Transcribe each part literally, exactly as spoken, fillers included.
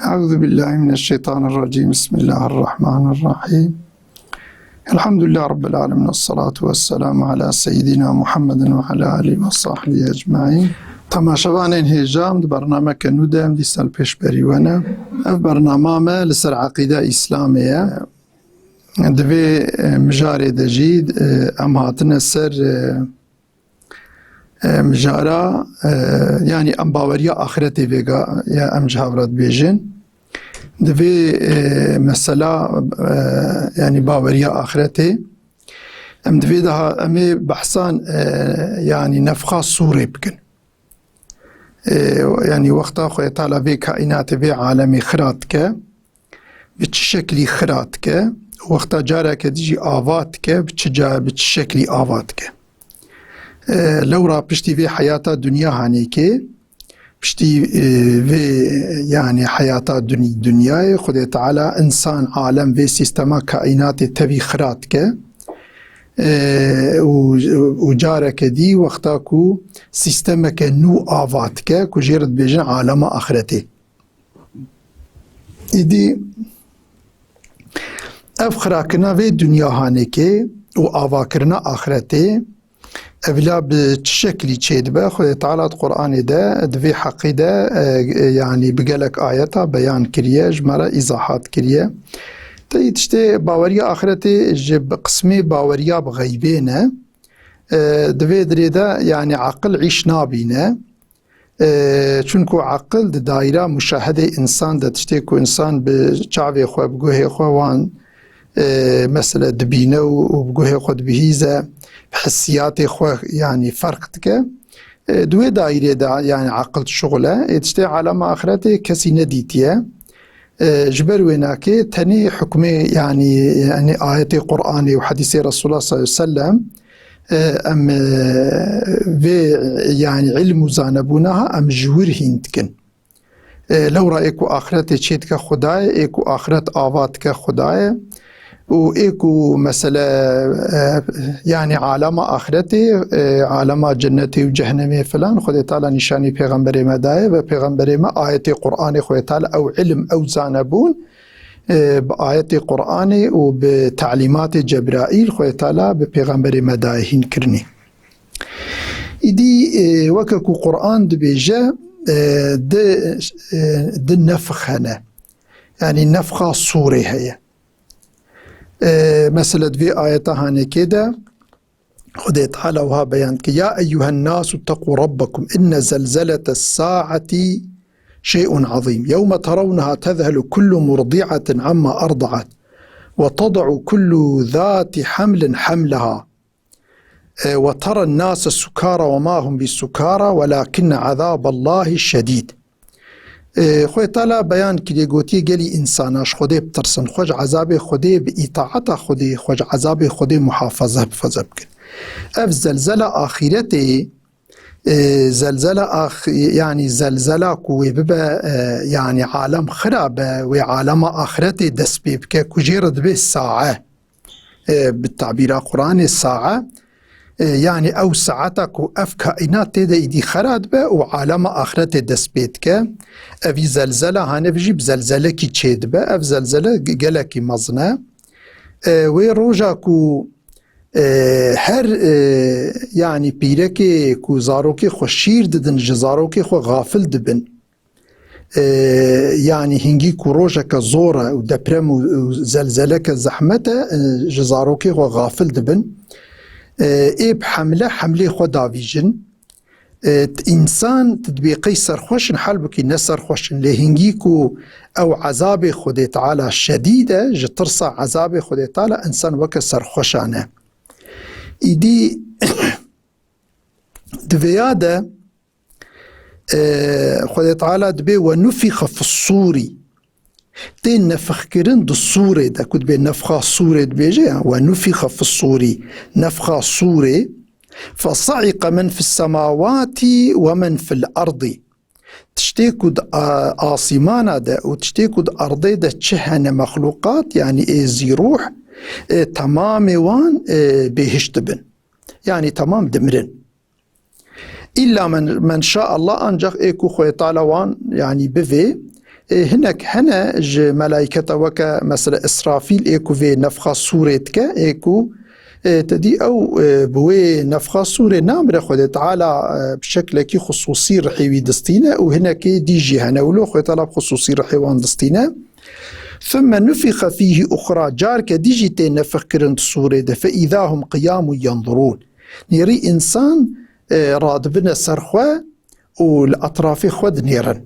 أعوذ بالله من الشيطان الرجيم. بسم الله الرحمن الرحيم. الحمد لله رب العالمين. الصلاة والسلام على سيدنا محمد وعلى آله وصحبه أجمعين. Temaşevanên hêja, em di bernameke nû de em dîsa li pêşberî we ne. Ev bernama me li ser eqîda Îslamê ye. Di vê, e, mijarê de jî, e, em hatine ser, e, e, mijara, e, yanî em baweriya axretê vêga ya em ji hev re dibêjin. Di vê, e, mesela, e, yanî baweriya axretê, em di vê de ha-, em ê behsan, e, yanî nefxa sûrê bikin. E, yanî wexta Xwedê Teala vê kaînatê, vê alemê xira dike, bi çi şeklî xira dike, wexta careke dî jî ava dike, bi çi ca-, bi çi şeklî ava dike. E, lewra piştî vê heyata dinya hanê ke, piştî, e, vê, yanî heyata dun-, dinyayê, Xwedê Teala însan, alem, vê sîstema kaînatê tevî xira dike. E, û, û careke dî wexta ku sîstemeke nû ava dike, ku jê re dibêjin alema axretê. Îdî ev xirakirina vê dinya hanekê û avakirina axretê, evla bi çi şeklî çêdibe? Xwedê Teala di Qur'anê de, di vê heqî de, e, e, yanî bi gelek ayeta beyan kiriye, ji me re îzahat kiriye. Teyî tiştê baweriya axretê ji bi qismê baweriya bi xeybê ne. E, di vê dirê de, yanî aqil îş nabîne. E, çunku aqil di daîra muşahedê însan de, tiştê ku însan bi çavê xwe, bi guhê xwe wan, e, mesele dibîne û, û bi guhê xwe dibihîze, bi hissiyatê xwe, yanî ferq dike. E, di wê daîrê de, yanî aqil dişuxule. Ê tiştê alema axretê kesî nedîtiye. E, ji ber wê nakê tenê hukmê, yanî, yanî ayetê Qur'anê û hedîsê Resulullah sallallahu aleyhi ve sellem, e, em, e, vê, yanî, ilm û zanebûna ha em ji wir hîn dikin. E, lewra ê ku axretê çê dike Xwedayê, ê ku axret ava dike Xwedayê û ê ku mesele, e, yanî alema axretê, e, alema cennetê û cehnemê filan, Xwedê Teala nîşanî pêxemberê me daye ve pêxemberê me ayetê Qur'anê Xwedê Teala ew ilm, ew zanebûn, e, bi ayetê Qur'anê û bi talîmatê Cebraîl Xwedê Teala bi pêxemberê me daye hîn kirinê. Îdî, e, weke ku Qur'an dibêje, e, di, e, di nefx hene. Yanî nefxa sûrê heye. E, mesela di vê ayeta hanekê de Xwedê Teala wiha beyan dike, "Ya eyyuhen nasu teqû rabbekum inne zelzeletes saati şey'un azîm. Yewme terawneha tezhelu kullu murdi'atin amma erdaat ve ted'u kullu zati hamlin hamleha." E, "Ve teren nase sukara ve ma hum bi sukara velakinne azaballahi şedîd." E, Xwedê Teala beyan kiriye, gotiye, gelî însana ji Xwedê bitirsin, xwe ji ezabê Xwedê, bi îtaeta Xwedê, xwe ji ezabê Xwedê muhafaza, hifaze bikin. Ev zelzela axîretê, e, zelzela ax-, yanî zelzela ku wê bibe, e, yanî alem xira be, wê alema axretê dest pê bike, ku jê re dibê sae. E, bi tabîra Qur'anê sae, e, yanî ew saeta ku ev kaînat tê de îdî xera dibe û alema axretê dest pê dike. Evî zelzela hanev jî bi zelzelekî çê dibe. Ev zelzele ge-, gelekî mezin e. E, wê roja ku, e, her, e, yanî pîrekê ku zarokê xwe şîr didin, ji zarokê xwe xafil dibin. E, yanî hingî ku rojeke zor e û deprem û, û zelzeleke zehmet e, e, ji zarokê xwe xafil dibin. E, ê bi hemle, hemlê xwe davîjin. E, t-, însan tu dibê qey serxweş in, halbukî ne serxweş in. Lê hingî ku ew ezabê Xwedê Teala şedîd e, ji tirsa ezabê Xwedê Teala însan weke serxweşan e. Îdî di vêya de, e, Xwedê Teala dibê "Ve nufixe fis-sûrî." Tê nefixkirin di sûrê de, ku dibê nefxa sûrê dibêje, ya, "Ve nufixe fis-sûrî", nefxa sûrê, "Fe sa'iqe men fis-semawati ve men fil-erdî." Tiştê ku di, a, asîmana de û tiştê ku di erdê de çi hene mexlûqat, yanî ê zî ruh, e, temamê wan, e, bêhiş dibin. Yanî temam dimirin. Îlla men, men şa Allah, ancax ê ku Xwedê Teala wan, yanî bivê, Ê, hinek hene ji melaîketa weke, mesela, Îsrafîl, ê ku vê nefxa sûrê dike, ê ku, ê, te dî ew, ê, bi wê nefxa sûrê namire, Xwedê Teala, ê, bi şeklekî xisûsî rihê wî distîne û hinekê dî jî hene wilo Xwedê Teala bi xisûsî rihê wan distîne. Thumme nufixe fîhî uxra, carke dî jî tê nefix kirin di sûrê de. Fe îza hum qiyamun yenzurûn. Nêrî însan, ê, radibine ser xwe û li etrafê xwe dinêrin.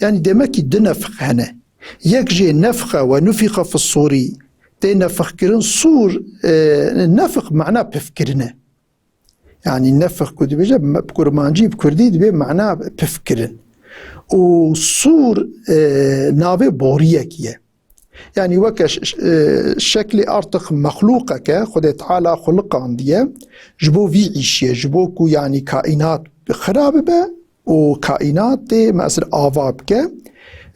Yanî demekî du nefix hene. Yek jê nefxe we nufixe fi sûrî tê nefix kirin, sûr, e, nefix mana pifkirin e. Yanî nefix ku dibêje me-, bi kurmancî, bi kurdî dibê mana pifkirin. Û sûr, e, navê boriyekî ye. Yanî weke ş-, ş-, e, şeklê artık mexlûqeke Xwedê Teala xuliqandiye ji bo vî îşiyê, ji bo ku yanî kaînat xira bibe û kaînatê mesela ava bike.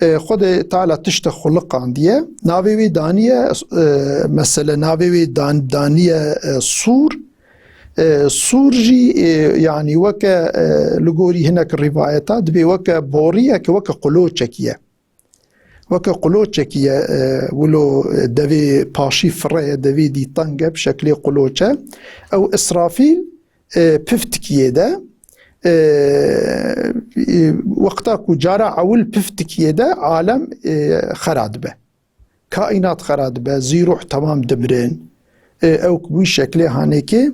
E, Xwedê Teala tişte xuliqandiye. Navê wê daniye, e, mesela navê wê dan-, daniye, e, sûr. E, sûr jî, e, yanî weke, e, li gorî hinek rîvayeta dibê weke boriyeke, weke quloçekî ye. Weke quloçekî ye, e, wilo, e, devê paşî fireye, devê dî teng e, bi şeklê quloçe. Ew Îsrafîl, e, piftikiyê de, e, e, wexta ku cara ewil piftikiyê de alem, e, xera dibe. Kaînat xera dibe, zî ruh temam dimirin. E, ew ku wî şeklê hanekê,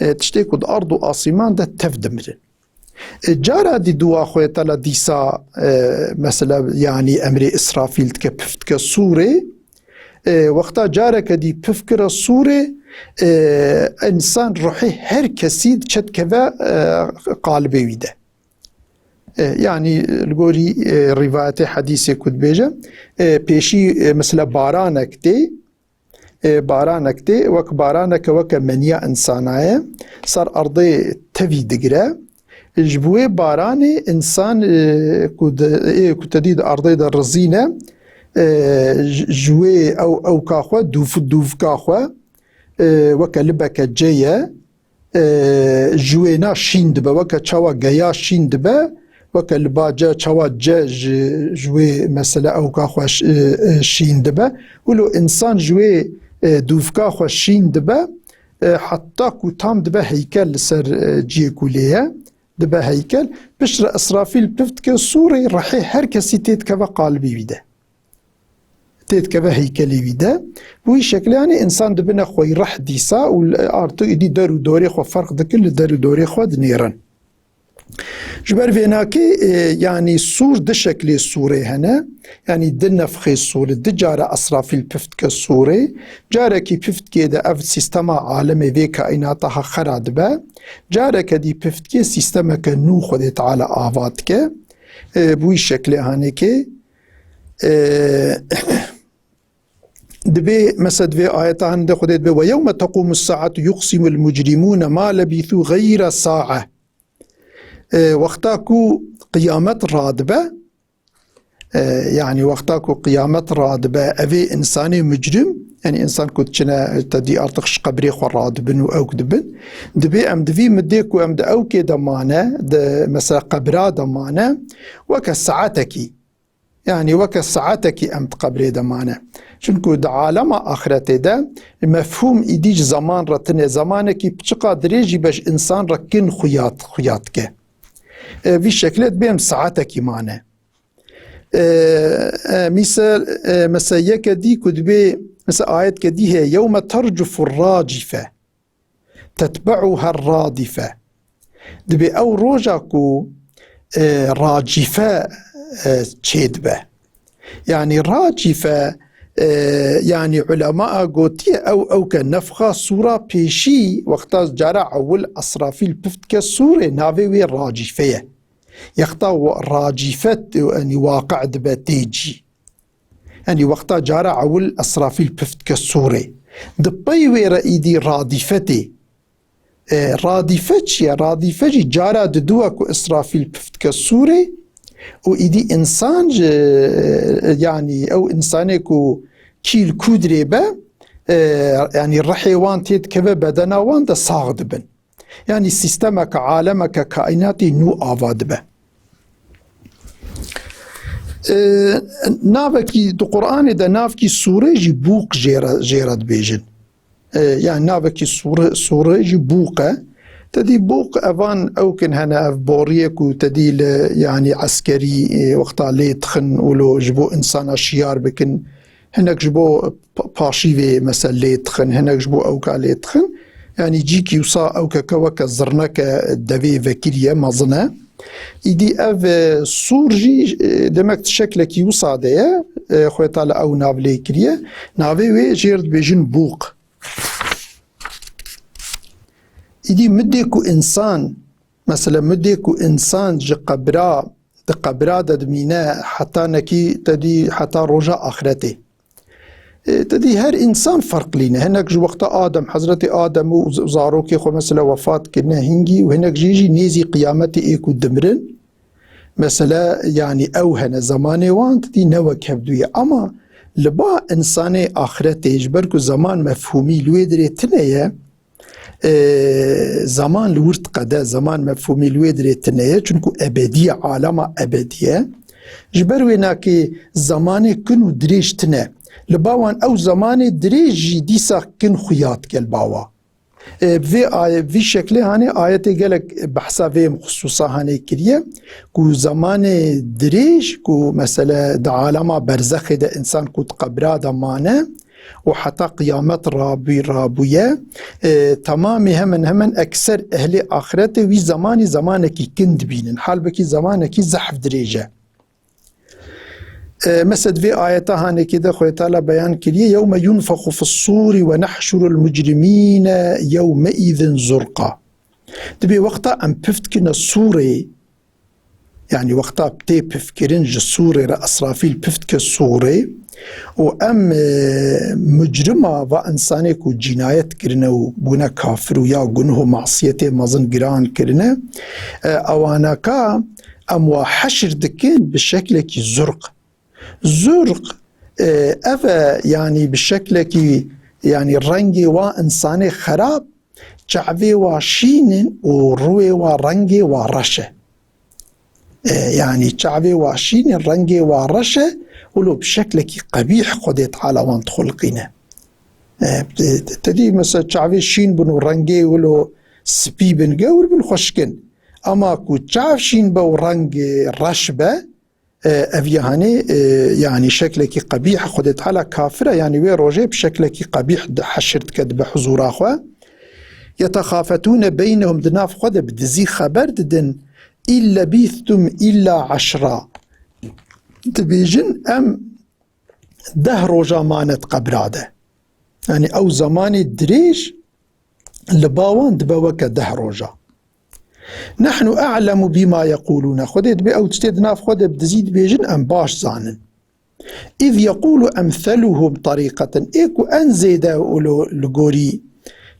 e, tiştê ku di erd û asîman de tev dimirin. E, cara dî dua Xwedê Teala dîsa, e, mesela, yanî emrê Îsrafîl dike, pif dike sûrê. E, wexta careke dî pif kire sûrê, e, însan ruhê her kesî diçe dikeve, e, qalibê wî de. E, yanî li gorî, e, rîvayetê hedîsê ku dibêje, e, pêşî, e, mesela baranek tê, e, baranek tê, wek baraneke weke meniya însana ye, ser erdê tevî digire. Ji bo wê baranê însan, e, ku di, ê ku te dî di erdê de rizîne, e, ji, ji wê ew, ewka xwe, dûf-, dûvka xwe, e, weke libeke ce ye, e, ji wêna şîn dibe, weke çawa geya şîn dibe, weke li ba ce, çawa ce ji, ji wê mesela ewka xwe ş-, e, e, şîn dibe. Wilo însan ji wê, e, dûvka xwe şîn dibe, e, heta ku tam dibe heykel li ser, e, ciyê ku lê ye, dibe heykel. Piştre Îsrafîl pif dike sûrê, rihê her kesî tê dikeve qalibê wî de. Tê dikeve heykelê wî de. Bi wî şeklê, yanî însan dibine xweyî rih dîsa û artık îdî der û dorê xwe ferq dikin, li der û dorê xwe dinêrin. Ji ber vênakê, e, yanî sûr du şeklê sûrê hene. Yanî du nefxê sûrê, du cara Îsrafîl pif dike sûrê. Carekî pif dikê de ev sîstema alemê vê kaînata ha xera dibe. Careke dî pif dikê sîstemeke nû Xwedê Teala ava dike. E, bi wî şeklê hanekê. E, dibê, mesela, divê ayeta hinde Xwedê dibê, "Ve yewme tequmu saatu yuqsimul mujrimune ma lebîthu gayre sae." E, wexta ku qiyamet radibe, e, yanî wexta ku qiyamet radibe, evê însanê micrim, yanî însan ku diçine te dî artık ji qebrê xwe radibin û ewk dibin, dibê em di vî midê ku em di ewkê de mane, di mesela qebra de mane, weke saetekî, Yanî weke saetekî em di qebrê de mane. Çunku di alema axiretê de mefhûm îdî ji zeman re tine, zemanekî piçiqa dirêj jî be ji însan re kin xuya, xuya dike. E, vî şekilê dibê em saetekî mane. E, e, mîsel, e, mesela yeke dî ku dibê, mesela ayetke dî heye, "Yewme tercufu racife." Tetbe'uha radife. Dibê ew roja ku, e, racîfe, e, çêdibe. Yanî racîfe, e, yanî ulemaa gotiye ew, ew ke nefxa sûra pêşî, wexta cara ewil Esrafîl pif dike sûrê, navê wê racîfe ye. Yexta wa-, racîfe, yanî waqi dibe tê cî. Yanî wexta cara ewil Esrafîl pif dike sûrê. Di pey wê re îdî radîfe tê. E, radîfe çi ye? Radîfe jî cara diduwa ku Esrafîl pif dike sûrê û îdî însan ji, e, yanî ew însanê ku kîl kûdrê be, e, yanî rihê wan tê dikeve bedena wan de sax dibin. Yanî sîstemeke, alemeke kaînatî nû ava dibe. E, navekî di Qur'anê de navkî sûrê jî bûq jê re, jê re dibêjin. E, yani navekî sûre, sûre jî bûq e. Te dî bûq evan ew kin hene ev boriyê ku te dî li yani eskerî, e, wexta lê dixin û lo ji bo insana şiyar bikin. Hinek ji bo pa-, paşîvê mesela lê dixin, hinek ji bo ewka lê dixin. Yani cîkî wisa ewkeke weke zirneke devê vekiriye mezin e. Îdî ev, e, sûr jî, e, demek şeklekî wisa de ye. E, Xwedê Teala ew nav lê kiriye. Navê wê jêr dibêjin bûq. Îdî midê ku însan, mesela midê ku însan ji qebra, di qebra de dimîne, heta nekî te dî heta roja axretê. E, te dî her însan ferqlî ne. Hinek ji wexta Adem, Hezretî Adem û z-, zarokê xwe mesela wefat kirine hingî û hinek jî jî nêzî qiyametê ê ku dimirin. Mesela, yani ew hene, zemanê wan dî ne wek hevdû ye. Ama li ba insanê axretê, ji ber ku zeman mefhûmî li wê dirê tune ye, e, zeman li wir diqede, zeman mefhûmî li wê dirê tune ye, çunku ebedî ye, alema ebedî ye. Ji ber wê nakê zemanê kin û dirêj tune. Li ba wan ew zemanê dirêj jî dîsa kin xuya dike li ba wa. E, vê aye-, vî şeklê hanê ayetê gelek behsa vê xisûsa hanê kiriye, ku zemanê dirêj, ku mesele di alema berzexê de însan ku di qebra de mane û heta qiyamet rabû-, rabûye, e, temamê hemen hemen ekser ehlê axretê wî zemanî zemanekî kin dibînin. Halbekî zemanekî zehf dirêj e. E, mesela di vê ayeta hanekê de Xwedê Teala beyan kiriye, "Yewme yunfexu fis-sûri ve nehşurul mucrimîne yewmeîzin zurqa." Dibê wexta em pif dikine sûrê, yani wexta tê pifkirin ji sûrê re, Esrafîl pif dike sûrê û em, e, mucrima va insanê ku cînayet kirine û bûne kafir û ya gunoh û masiyetê mezin giran kirine, e, ewaneka em wa heşir dikin bi şeklekî zurq. Zurq, e, ev e, yani bi şeklekî, yani rengê wa insanê xerab, çavê wa şîn in û rûyê wa rengê wa reş e. E, yani çavê wa şîn in, rengê wa reş e, wilo bi şeklekî qebîh Xwedê Teala wan dixulqîne. E, te, te dî mesela çavê şîn bin û rengê wilo spî bin, gewr bin, xweşik in. Ama ku çav şîn be û reng, e, reş be, e, ev ya hanê, e, yani şeklekî qebîh, Xwedê Teala kafir e, yani wê rojê bi şeklekî qebîh di heşir dike, dibe huzûra xwe. Yetexafetûne beynehum, di nav xwe de bi dizî xeber didin, "İn lebîstum îlla eşra." Dibêjin, "Em deh roja mane di qebra de." Yani ew zemanê dirêj li ba wan dibe weke deh roja. "Nehnu a'lemu bima yequlûne." Xwedê dibê ew tiştê di nav xwe de bi dizî dibêjin, em baş zanin. "İz yequlu emseluhum tariqeten." Ê ku en zêde û lo-, li gorî,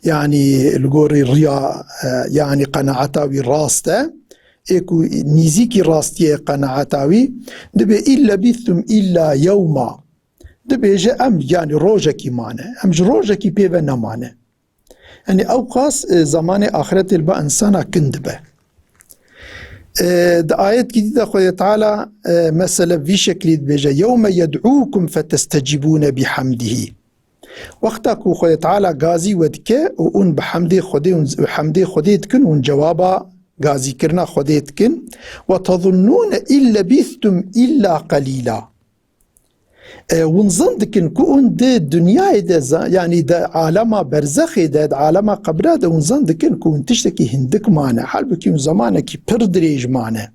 yani li gorî riya, e, yani qenaeta wî rast e. Ê ku nîzîkî rastiyê qenaeta wî, dibê "İn lebîstum îlla yewma." Dibêje, "Em yani rojekî mane. Em ji rojekî pê ve nemane." Yani ewqas, e, zemanê axretê li ba insana kin dibe. E, di ayetkî dî de Xwedê Teala, e, mesele vî şeklî dibêje, "Yewme yed'ûkum fetestecîbûne bihamdihî." Wexta ku Xwedê Teala gazî we dike û hûn bi hemdê Xwedê, hûn hemdê Xwedê dikin, hûn cewaba gazîkirina Xwedê dikin, "Ve tezunnûne in lebîstum îlla qelîla." E, hûn zan dikin ku hûn di dinyayê de za-, yanî di alema berzexê de, di alema qebra de hûn zan dikin ku hûn tiştekî hindik mane. Halbukî hûn zemanekî pir dirêj mane.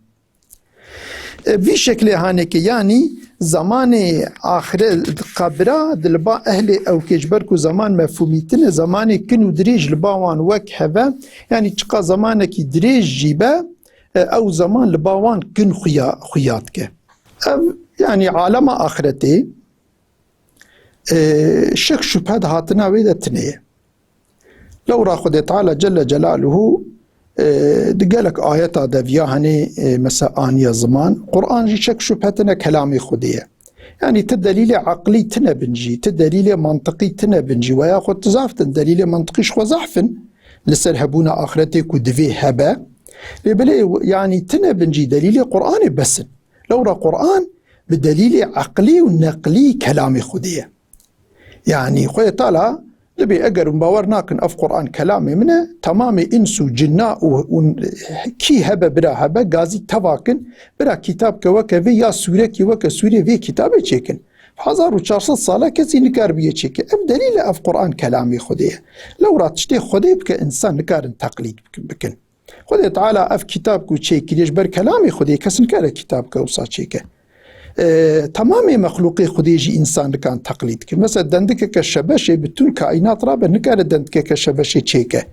E, vî şeklê haneke, yanî zemanê axire, qebra, di li ba ehlê ewkê, ji ber ku zeman mefhûmî tine, zemanê kin û dirêj li ba wan wek heve, yanî çiqa zemanekî dirêj jî be, e, ew zeman li ba wan kin xuya, xuya dike. Ev, yanî alema axiretê, e, şek şubhe di hatina wê de tune ye. Lewra Xwedê Teala Celle Celaluhu, e, di gelek ayeta de viya henê, e, mesela aniye ziman. Quran jî şek şubhe tine kelamê Xwedê ye. Yanî ti delîlê eqlî tine bin jî, ti delîlê mantiqî tine bin jî, veya xwe tu zaf tin, delîlê mantiqî ji xwe zehf in li ser hebûna axiretê ku divê hebe. Lê belê, yanî tine bin jî, delîlê Quranê bes in. Lewra Quran bi delîlê eqlî û neqlî kelamê Xwedê ye. Yanî Xwedê Teala dibê eger hûn bawer nakin ev Quran kelamê min e, temamê îns û cinna û, û kî hebe bira hebe gazî teva kin, bira kitabke weke vê ya sûrekî weke sûrê vê kitabê çêkin. Hezar û çar sed sala kesî nikaribiye çêke. Ev delîl e ev Quran kelamê Xwedê ye. Lewra tiştê Xwedê bike însan nikarin teqlîd bikin. Xwedê Teala ev kitab ku çêkiriye ji ber kelamê Xwedê, kes nikare kitabke wisa çêke. E, temamê mexlûqê Xwedê jî însan nikan teqlîd kir. Mesela dendikeke şebeşê bi tûn kaînat rabe nikare dendikeke şebeşê çêke.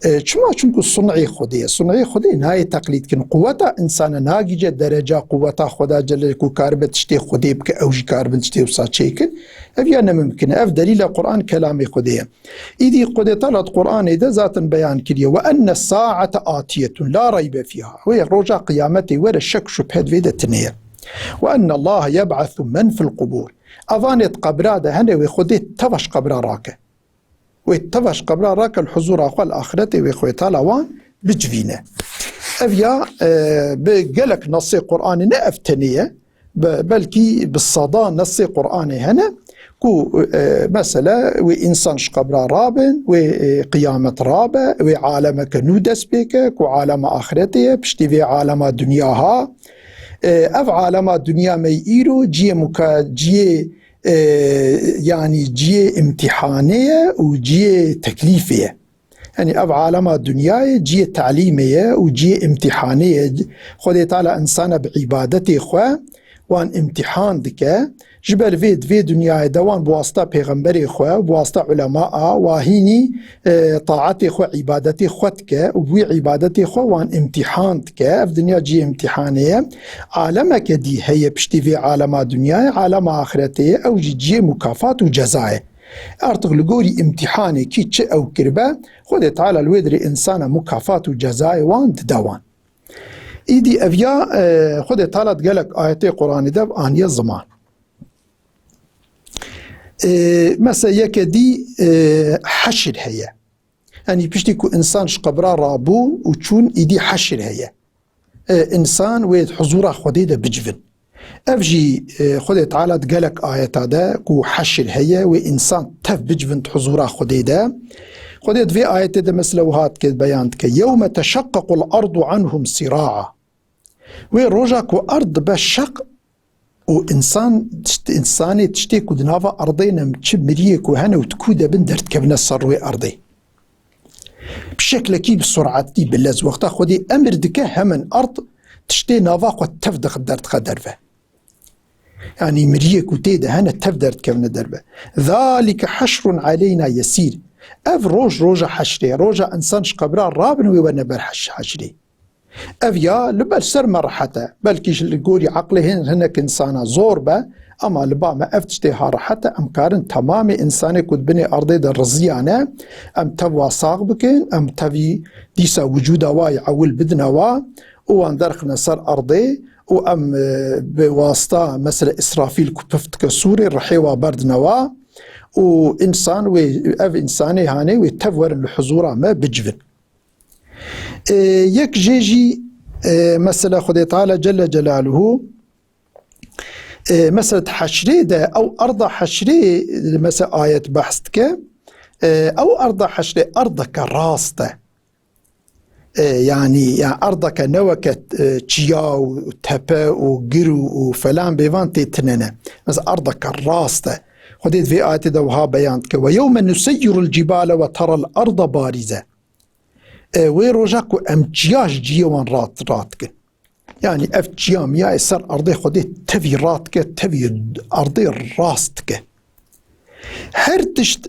E, çima? Çimku sun'ê Xwedê ye. Sun'ê Xwedê nayê teqlîd kirin. Quweta însana nagîce dereca quweta Xweda Celle ku karibe tiştê Xwedê bike, ew jî karibin tiştê wisa çêkin. Ev ya ne mimkin e. Ev delîl e Quran kelamê Xwedê ye. Îdî Xwedê Teala di Quranê de zaten beyan kiriye. Ve enne saate atiyetun la reybe fiha. Wê roja qiyametê were şek şubhe di vê de tine ye. Ve enne Allahe yeb'esu men fil qubur. Evanê di qebra de hene wê Xwedê teva ji qebra rake. Wê teva ji qebra rake li huzura xwe li axiretê wê Xwedê Teala wan bicivîne. Ev ya, e, bi gelek nesê Quranê ne ev tenê ye. Be-, belkî bi seda nesê Quranê hene ku, e, mesele wê însan ji qebra rabin, wê, e, qiyamet rabe, wê alemeke nû dest pê ke ku alema axiretê ye, piştî vê alema dinya ha. E, ev alema dinya me îro ciyê muka-, ciyê, e, yanî ciyê îmtîhanê ye û ciyê teklîfê ye. Yanî ev alema dinyayê ciyê telîmê ye û ciyê îmtîhanê ye. Xwedê Teala însana bi îbadetê xwe wan îmtîhan dike. Ji ber vê di vê dinyayê de wan bi wasta pêxemberê xwe, bi wasta ulema a, wa hînî, e, taetê xwe, îbadetê xwe dike û bi wî îbadetê xwe wan îmtîhan dike. Ev dinya ciyê îmtîhanê ye. Alemeke dî heye piştî vê alema dinyayê, alema axretê ye. Ew jî ciyê mukafat û ceza ye. Artık li gorî îmtîhanê kî çi ew kiribe, Xwedê Teala li wê dirê însana mukafat û cezayê wan dide wan. Îdî ev ya, e, Xwedê Teala di gelek ayetê Quranê de ev aniye ziman. E, mesela yeke dî, e, heşir heye. Yanî piştî ku însan ji qebra rabû û çûn, îdî heşir heye. E, însan wê huzûra Xwedê de bicivin. Ev jî, e, Xwedê Teala di gelek ayeta de ku heşir heye, wê însan tev bicivin di huzûra Xwedê de. Xwedê di vê ayetê de mesela wiha dike, beyan dike, "Yewme teşeqqequl ardu anhum sira'a." Wê roja ku erd dibe şeq û însan, tişt-, însanê tiştê ku di nava erdê ne, çi miriyê ku hene û di ku de bin, derdikevine ser rûyê erdê. Bi şeklekî bi suratî, bi lez, wexta Xwedê emir dike, hemen erd tiştê nava xwe tev dix-, derdixe derve. Yanî miriyê ku tê de hene tev derdikevine derve. "Zalike heşrun aleyna yesîr." Ev roj, roja heşrê, roja însan ji qebra rabin wê werne ber heş-, heşrê. Ev ya li ber ser me rehet e. Belkî ji li gorî eqlê hin-, hinek însana zor be, ama li ba me ev tiştê ha rehet e. Em karin temamê însanê ku di binê erdê de riziyane, em tev wa sax bikin, em tevî dîsa wicûda wa yê ewil bidine wa û wan derxine ser erdê û em, e, bi wasta mesela Îsrafîl ku pif dike sûrê, rihê wa berdine wa û însan wê, ev însanê hanê wê tev werin li huzûra me bicivin. E, yek jê jî, e, mesela Xwedê Teala Celle Celaluhu, e, mesela di heşrê de, ew erda heşrê, mesela ayet behs dike, e, ew erda heşrê erdeke rast e. E, yanî, ya erdeke ne weke, e, çiya û tepe û gir û, û felan bêvan tê tine ne. Mesela erdeke rast e. Xwedê di vê ayetê de wiha beyan dike, "Ve yewme nuseyyirul cibale ve terel arda barize." E, wê roja ku em çiya ji ciyê wan rat, rat dikin. Yanî ev çiya miya ê ser erdê Xwedê tevî rat dike, tevî erdê rast dike. Her tişt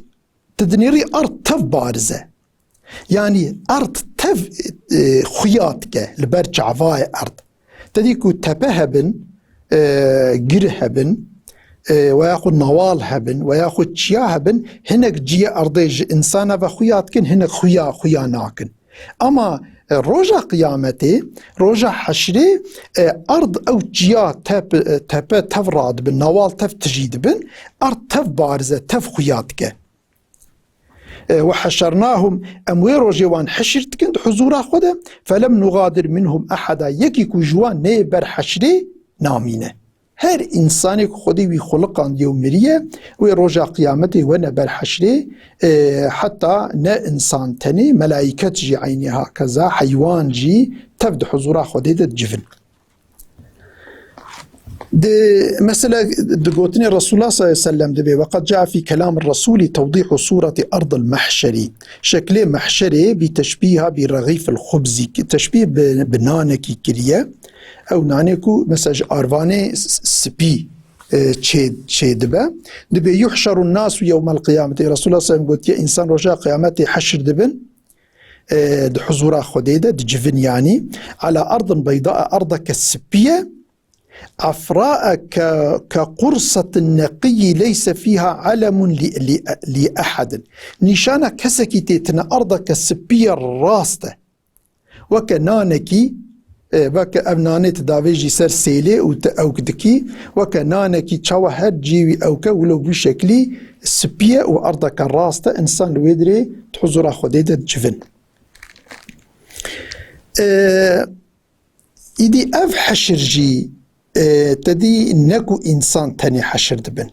tu dinêrî erd tev bariz e. Yanî erd tev, e, xuya dike li ber çavayê erd. Te dî ku tepe hebin, e, gir hebin, e, weya xwe nawal hebin, weya xwe çiya hebin, hinek ciyê erdê ji însana ve xuya dikin, hinek xuya, xuya nakin. Ama, e, roja qiyametê, roja heşrê, e, erd ew çiya tep-, e, tepe tev radibin, nawal tev tijî dibin, erd tev barize, tev xuya dike. E, "Ve heşernahum", em wê rojê wan heşir dikin di huzûra xwe de, "felem nugadir minhum ehada", yekî ku ji wan neyê ber heşrê namîne. Her însanê ku Xwedê wî xuliqandiye û miriye, wê roja qiyametê wene ber heşrê, e, heta ne însan tenê, melaiket jî eynî hakeza, heywan jî tev di huzûra Xwedê de dicivin. Di, mesela, di gotinê Resulullah sallallahu aleyhi ve sellem dibe, "Ve qad caa fi kelam Resulî tewdîhu sureti ardil mahşeri." Şeklê mahşerê bi teşbîha bi rexîfil xubzî, teşbîh bi, bi nanekî kiriye. Ew nanê ku, mesela, ji arvanê s-, s-, spî, e, çê, çê dibe. Dibe, "Yuhşerun nasu yewmel qiyameti." Resulullah sallallahu aleyhi ve sellem gotiye, "Însan roja qiyametê heşr dibin." E, di huzûra Xwedê de dicivin, yanî, "Ala ardin beydaa, erdeke spî ye, efraa ke, ke qursatin neqiyyi leyse fîha alemun li, li, li ehedin." Nîşana kesekî tê tine, erdeke spî ye rast e. Weke nanekî, e, weke ev nanê tu davêjî ser sêlê û tu ewk dikî, weke nanekî çawa her cihê wî ewk e, wilo wî şeklî spî ye û erdeke rast e, însan li wê dirê di huzûra Xwedê de dicivin. E, Îdî ev heşir jî, e, te dî ne ku însan tenê heşir dibin.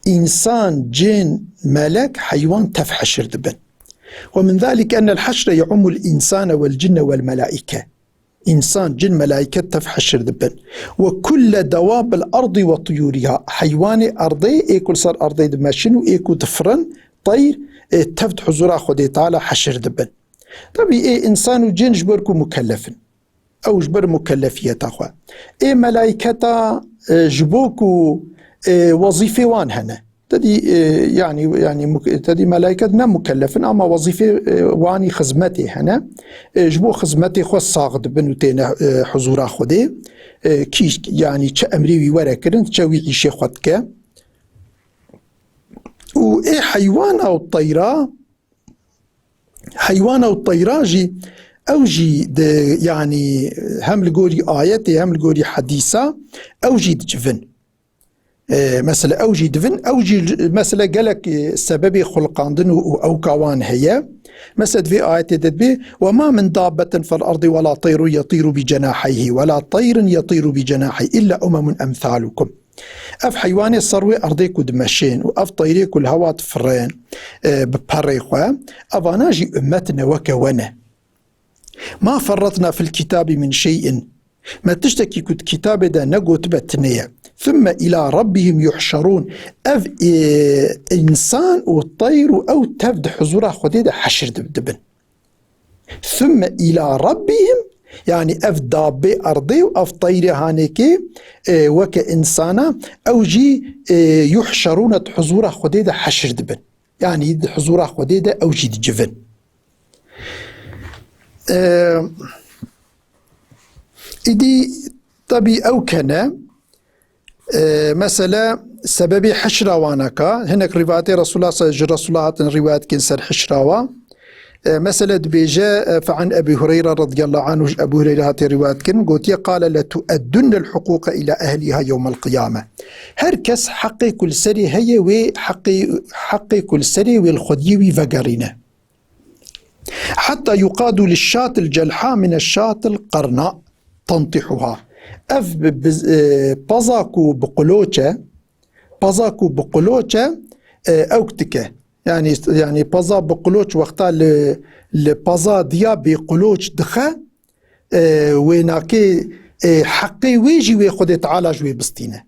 Însan, cin, melek, heywan tev heşir dibin. Ve min zalike ennel heşre ye'ummul însane vel cinne vel melaike. Însan, cin, melaiket tev heşir dibin. Ve kulle dewabil ardi ve tuyuriha. Heywanê erdê, ê ku li ser erdê dimeşin û ê ku difirin, teyr, e, tev di huzûra Xwedê Teala heşir dibin. Tabî, ê însan û cin ji ber ku mukellef in. Ew ji ber mukellefiyeta xwe. Ê melaîketa, e, ji bo ku, e, wezîfê wan hene. Te dî, e, yanî, yanî muk-, te dî melaîket ne mukellef in, ama wezîfê, e, wanî xizmetê hene. E, ji bo xizmetê xwe sax dibin û têne, e, huzûra Xwedê. E, kî, yanî çi emrê wî were kirin, çi wî îşê xwe dike. Û ê heywana û teyra, heywana û teyra jî, ew jî di, yanî hem li gorî ayetê, hem li gorî hedîsa, ew jî dicivin. E, mesela ew jî divin, ew jî mesela gelek, e, sebebê xulqandin û, û ewka wan heye. Mesela di vê ayetê de dibê, "Ve ma min dabbetin fel ardi ve la teyrun yetiru bi cenaheyhi, ve la teyrun yetiru bi cenaheyhi, illa umemun emthalukum." Ev heywanê ser wê erdê ku dimeşên û ev teyrê ku li hewa difirên, e, bi perê xwe, evana jî ummet ne weke we ne. "Ma ferretna fil kitabî min şey'in." Me tiştekî ku di kitabê de negotibe tune ye. "Thumme ila rabbihim yuhşerûn." Ev, e, însan û teyr û ew tev di huzûra Xwedê de heşir dib-, dibin. "Thumme ila rabbihim", yanî ev dabê erdê û ev teyrê hanekê, e, weke însana, ew jî, e, yuhşerûne di huzûra Xwedê de heşir dibin. Yanî di huzûra Xwedê de ew jî dicivin. E, îdî tabî ew kene, e, mesele sebebê heşra waneka, hinek rîwayetê Resulullah sa-, ji Resulullah hatin rîwayet kirin ser heşra wa. E, mesele dibêje, e, fe an Ebî Hureyre radiyallahu anhu, ji Ebû Hureyre hatiye rîwayet kirin, gotiye, "Qale letu'eddunnel huquqe ila ehliha yewmel qiyame." Her kes heqê ku li serê heye wê heqê, heqê ku li serê wê li xwediyê wî vegerîne. "Hetta yuqadu lişşatil celha mineşşatil qarna tantihuha." Ev bi, bi, e, paza ku bi quloç e, paza ku bi quloç e, e, ewk dike. Yanî, yanî paza bi quloç wexta li, li paza diya bê quloç dixe, e, wê nake, e, heqê wê jî wê Xwedê Teala ji wê bistîne.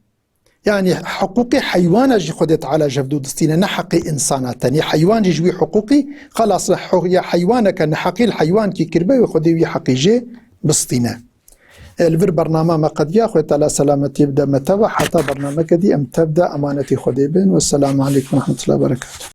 Yanî hiqûqê heywana jî Xwedê Teala ji hevdû distîne, ne heqê însana tenê. Heywan jî ji wî hiqûqî, xelas, hu-, ya heywaneke neheqî li heywankî kiribe, wê Xwedê wî heqî jê bistîne. E, li vir bernama me qediya, Xwedê Teala selametiyê bide me teva, heta bernameke dî em tev de emanetî Xwedê bin. Wesselamu aleykum ve rahmetullahi ve berekatuhu.